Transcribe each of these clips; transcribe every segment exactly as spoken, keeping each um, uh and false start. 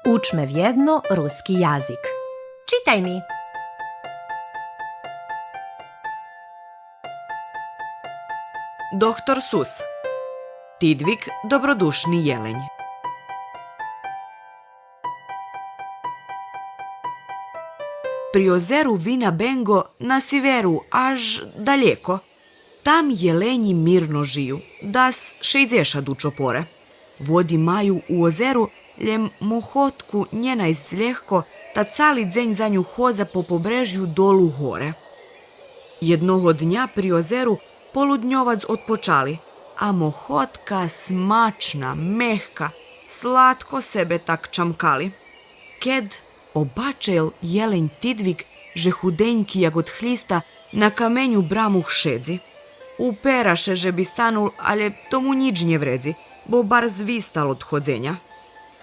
Учме вєдно руски язик. Читай ми. Доктор Сус. Тидвик добродушни єлень. При озеру Вина Бенго на сиверу, аж далєко. Там єленї мирно жию, дас шейдзешат у чопоре. Води маю у озеру, лєм мохотку нє найсц лєгко, та цали дзень за ню ходза по побрежю долу горе. Єдного дня при озеру полудньовац одпочали, а мохотка смачна, мехка, сладко себе так чамкали. Кед обачел єлень Тидвик же худеньки як од хлїста на каменю брамух шедзи. Упера ше же би станул, алє то му нїч нє вредзи, бо барз вистал од ходзеня.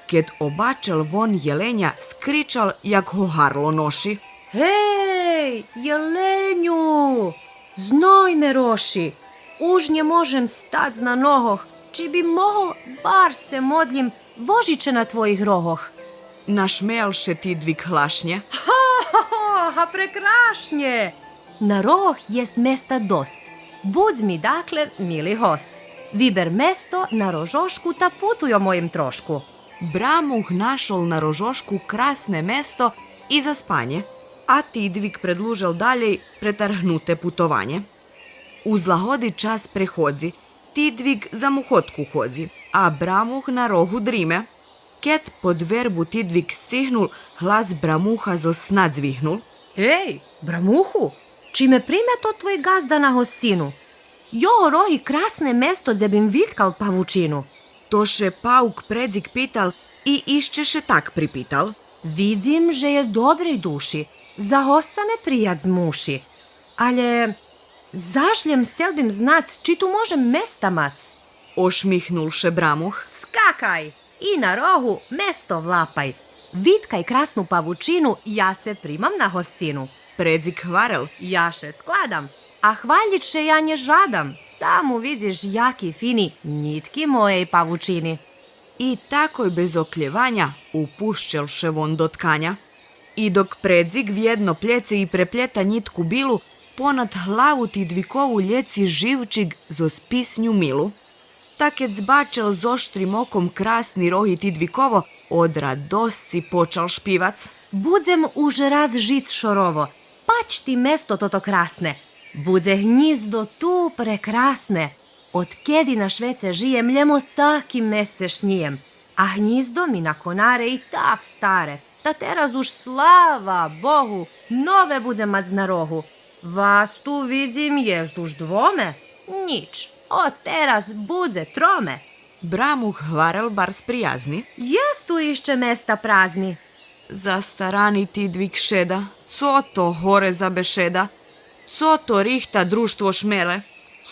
Кед обачел вон єленя, скричал як го гарло ноши: Гей, єленю! Зной ме роши! Уж нє можем стац на ногох, чи би могол, барз це модлїм, вожице на твоїх рогох. Нашмеял ше Тидвик глашнє. Ха-ха-ха, га прекрашнє! На рогох єст места досц. Будз ми, дакле, мили госц. Вибер место на рожошку та путуй о моїм трошку. Брамух нашол на рожошку красне место и за спанє, а Тидвик предлужел далєй претаргнуте путованє. У злагоди час преходзи, Тидвик за мухотку ходзи, а брамух на рогу дриме. Кед под вербу Тидвик сцигнул, глас брамуха зоз сна дзвигнул: Гей, брамуху, чи ме приме тот твой ґазда на госцину? Його роги красне место дзе бим виткал павучину. То ше паук Предзик питал и ище ше так припитал: Видзим же є добрей души, за госца ме прияц муши. Алє заш лєм сцел бим знац, чи ту можем места мац. Ошмихнул ше брамух: Скакай и на рогу место влапай. Виткай красну павучину, я це примам на госцину. Предзик гварел: Я ше складам, а хвалїц ше я нє жадам. Сам увидзиш яки фини нїтки моєй павучини. И такой без оклєваня упущел ше вон до тканя. И док Предзик вєдно плєце и преплєта нїтку билу, понад главу Тидвикову лєци живчик зоз писню милу. Та кед збачел зоштрим оком красни роги Тидвиково, од радосци почал шпивац: Будзем уж раз жиц шорово, пач ти место тото красне. Будзе гнїздо ту прекрасне. Одкеди на швеце жиєм, лєм о таким месце шнїєм. А гнїздо ми на конаре и так старе, та тераз уж, слава Богу, нове будзем мац на рогу. Вас ту, видзим, єст уж двоме. Нїч, од тераз будзе троме. Брамух гварел барз приязни: Єст ту ище места празни. Застарани Тидвик шеда, цо то горе за бешеда? Цо то рихта дружтво шмеле?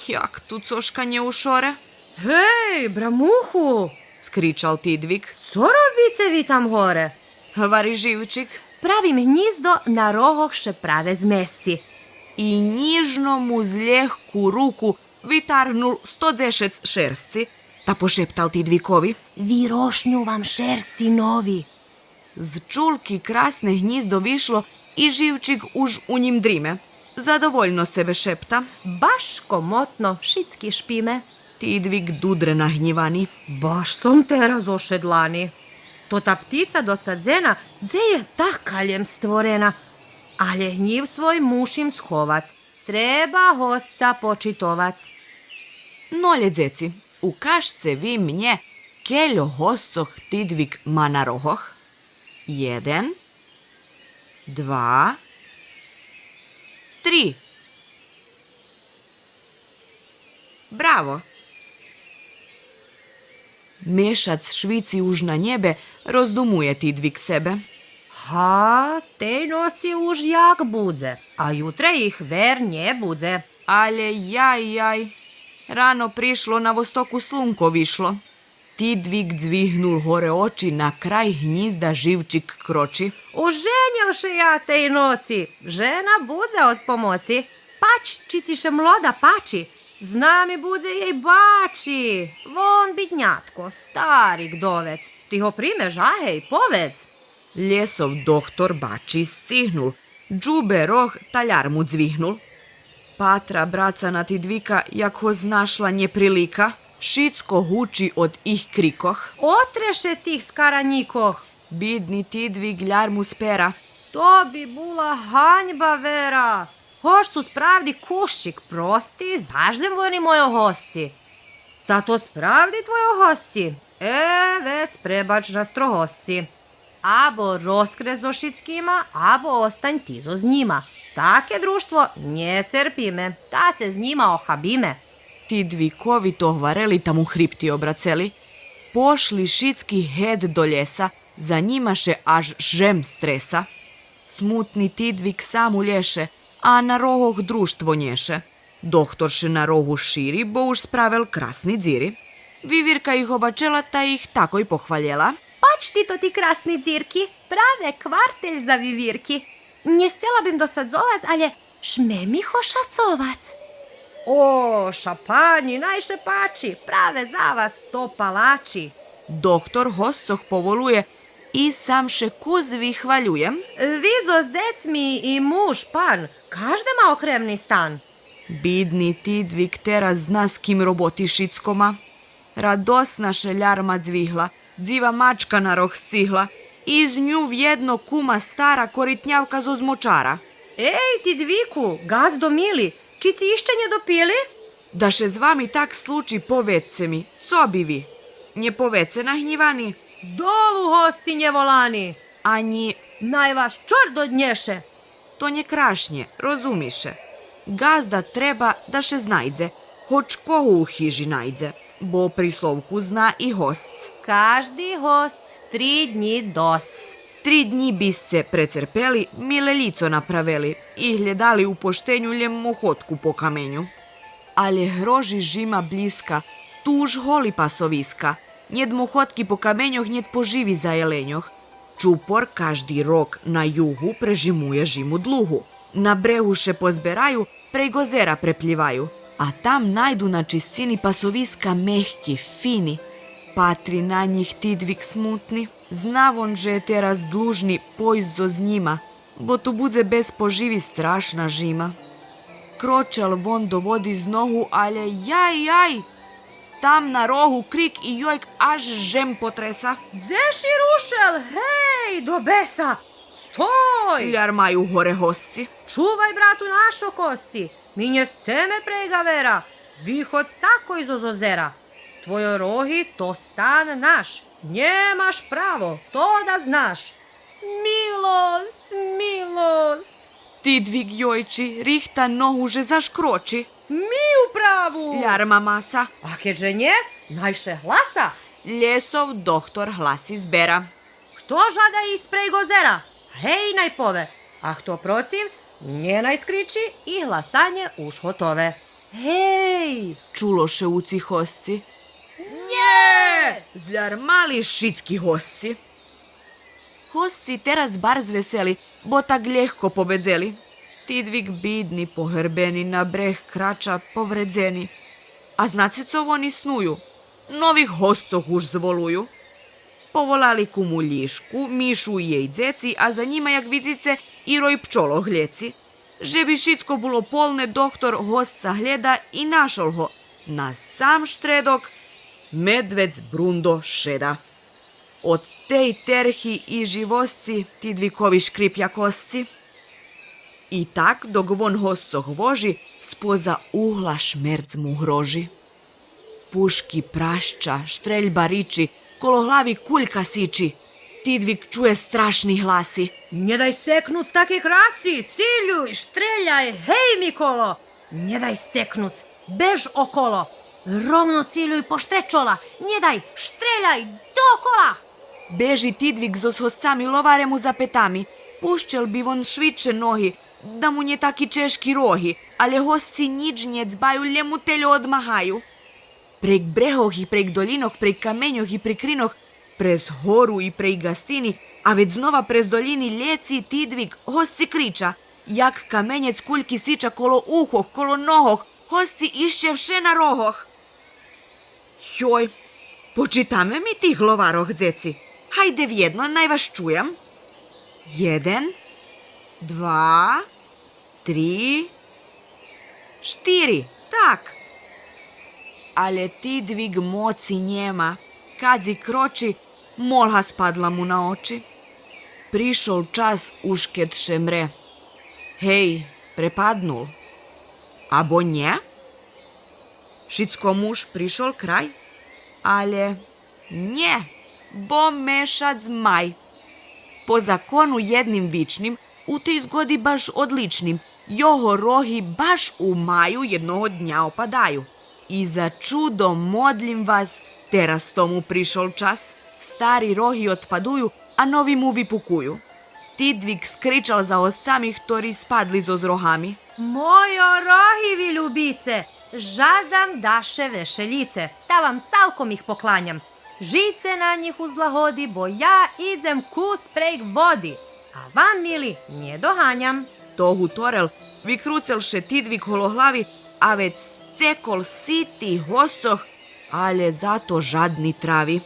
Як ту цошка нє у шоре? Гей, брамуху! скричал Тидвик. Цо робице ви там горе? гвари живчик. Правим гнїздо на рогох ше праве змесци. И нїжно му з лєгку руку витаргнул сто дзешец шерсци, та пошептал Тидвикови: Вирошню вам шерсци нови. З чулки красне гнїздо вишло и живчик уж у нїм дриме. Задовольно себе шепта: Баш комотно шицки шпиме. Тидвик дудре нагнївани: Баш сом тераз ошедлани. Тота птица досадзена, дзе є така лєм створена? Алє гнїв свой мушим сховац. Треба госца почитовац. Нолє, дзеци, укажце ви мнє кельо госцох Тидвик ма на рогох. Єден, два, три. Браво! Мешац швици уж на нєбе, роздумує Тидвик себе. Га, тей ноци уж як будзе, а ютре их вер нє будзе. Алє яй, яй, рано пришло, на востоку слунко вишло. Тидвик дзвигнул горе очи, на край гнїзда живчик крочи. Оженєл ше я тей ноци, жена будзе од помоци. Пач, чи ци ше млода пачи, З нами будзе єй бачи. Вон, биднятко, стари гдовец. Ти го примеш, а гей, поведз. Лєсов дохтор бачи сцигнул. Джубе рог та лярму дзвигнул. Патра браца на Тидвика, як го знашла нєприлика, шицко гучи од их крикох. Отре ше тих скаранїкох. Бидни Тидвик лярму спера. То би була ганьба, вера. Гош су справди кущик прости, заш лєм вони мойо госци. Та то справди твойо госци? Е, вец пребач на строгосци. Або розкрез зоз шицкима, або остань ти зоз нїма. Таке дружтво нє церпиме, та це з нїма охабиме. Тидвикови то гварели та му хрипти обрацели. Пошли шицки гет до лєса, за нїма ше аж жем стреса. Смутни Тидвик сам у лєше, а на рогох дружтво нєше. Дохтор ше на рогу шири, бо уж справел красни дзири. Вивирка их обачела та их такой похвалєла. Пач ти тоти красни дзирки, праве квартель за вивирки. Нє сцела бим досадзовац, алє шмем их ошацовац. О, шапанї, най ше пачи, праве за вас то палачи. Дохтор госцох поволує и сам ше кус вихвалює. Ви зоз дзецми и муж, пан, кажде ма окремни стан. Бидни Тидвик тераз зна з ким роботи шицко ма. Радосна ше лярма дзвигла, дзива мачка на рог сцигла, и з ню вєдно кума стара коритнявка зоз мочара. Ей, Тидвику, ґаздо мили, чи ци ище нє допили? Да ше з вами так случи, поведзце ми, цо би ви? Нє поведзце нагнївани. Долу, госци нєволани! Анї най вас чорт однєше! То нє крашнє, розуми ше. Ґазда треба да ше знайдзе, гоч кого у хижи найдзе, бо присловку зна и госц. Кажди госц три днї досц. Три днї бисце прецерпели, миле лїцо направели и глєдали у поштеню лєм мохотку по каменю. Алє грожи жима блїзка, ту уж голи пасовиска, нєт мохотки по каменьох, нєт поживи за єленьох. Чупор кажди рок на югу прежимує жиму длугу. На брегу ше позбераю, прейґ озера преплїваю, а там найду на чисцини пасовиска мехки, фини. Патри на нїх Тидвик смутни, зна вон же є тераз длужни пойсц зоз нїма, бо ту будзе без поживи страшна жима. Крочел вон до води з ногу, алє яй, яй! Там на рогу крик и йойк, аж жем потреса. Дзе ши рушел, гей, до беса? Стой! Лярмаю горе госци. Чувай, брату, нашо косци. Ми нє сцеме прейґ авера. Виходз такой зоз озера. Твойо роги то стан наш. Нємаш право, то да знаш. Милосц, милосц! Тидвик йойчи, рихта ногу же зашкрочи. Ми у праву! Лярма маса. А кед же нє, най ше гласа. Лєсов дохтор гласи збера. Хто жада исц прейґ озера, гей най пове, а хто процив, нє най скричи и гласанє уж готове. Гей! Чуло ше у цихосци. Нє! Злярмали шицки госци. Госци тераз барз весели, бо так лєгко победзели. Тидвик бидни, погербени, на брег крача повредзени. А знаце цо вони сную? Нових госцох уж зволую. Поволали куму Лїшку, Мишу и єй дзеци, а за нїма, як видзице, и рой пчолох лєци. Же би шицко було полне, дохтор госца глєда и нашол го. На сам штредок медведз Брундо шеда. Од тей терхи и живосци Тидвикови шкрипя косци. И так, док вон госцох вожи, споза угла шмерц му грожи. Пушки праща, штрельба ричи, коло глави кулька сичи. Тидвик чує страшни гласи. Нє дай сцекнуц такей краси, цилюй, штреляй, гей, Миколо! Нє дай сцекнуц, беж около. Ровно цилюй поштред чола, нє дай, штреляй доокола! Бежи Тидвик зоз госцами, ловаре му за петами. Пущел би вон швидше ноги, да му нє таки чежки роги, алє госци нїч нє дзбаю, лєм му тельо одмагаю. Прейґ брегох и прейґ долїнох, прейґ каменьох и прейґ кринох, през гору и прейґ ґастини, а вец знова през долїни лєци Тидвик, госци крича, як каменєц кульки сича коло ухох, коло ногох, Госци ище вше на рогох. Йой, почитаме ми тих гловарох, дзеци. Гайде вєдно, най вас чуєм. Єден, два, три, штири. Так. Але Тидвик моци нєма. Кадзи крочи, молга спадла му на очи. Пришол час уж кед ше мре. Гей, препаднул. Або нє? Шицкому уж пришол край? Але нє, бо мешац май. По закону єдним вичним, у тей згоди баш одличним, його роги баш у маю єдного дня опадаю. И за чудо, модлїм вас, тераз тому пришол час. Стари роги одпадую, а нови му випукую. Тидвик скричал за госцами хтори спадли зоз рогами: Мойо роги, ви любице, жадам да ше вешелїце, та вам цалком их покланям. Жийце на нїх у злагоди, бо я идзем ку спрейґ води, а вам, мили, нє доганям. То гуторел, викруцел ше Тидвик гологлави, а вец сцекол сити госцох, але зато жадни трави.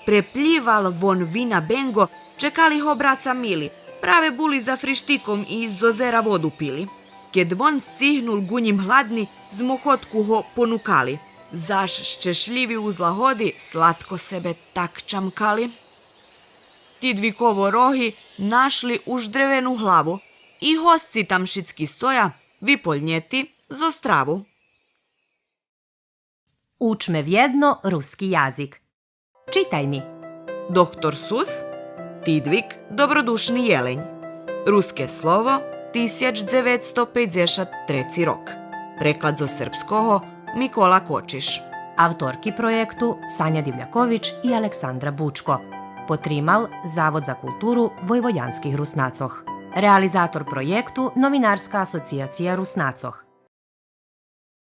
Преплївал вон вина бенґо, чекали го браца мили, праве були за фриштиком и з озера воду пили. Кед вон сцигнул ґу нїм гладни, з мохотку го понукали. Заш щешлїви у злагоди сладко себе так чамкали. Тидвиково роги нашли уж древену главу и госци там шицки стоя, виполнєти зоз траву. Учме вєдно руски язик. Читай ми. Доктор Сус, Тидвик, добродушни єлень. Руске слово, тисяч дзеветсто пейдзешат треци рок. Преклад зоз сербского, Микола Кочиш. Авторки проєкту Саня Дивлякович и Александра Бучко. Потримал Завод за културу войводянских Руснацох. Реализатор проєкту Новинарска асоцияция Руснацох.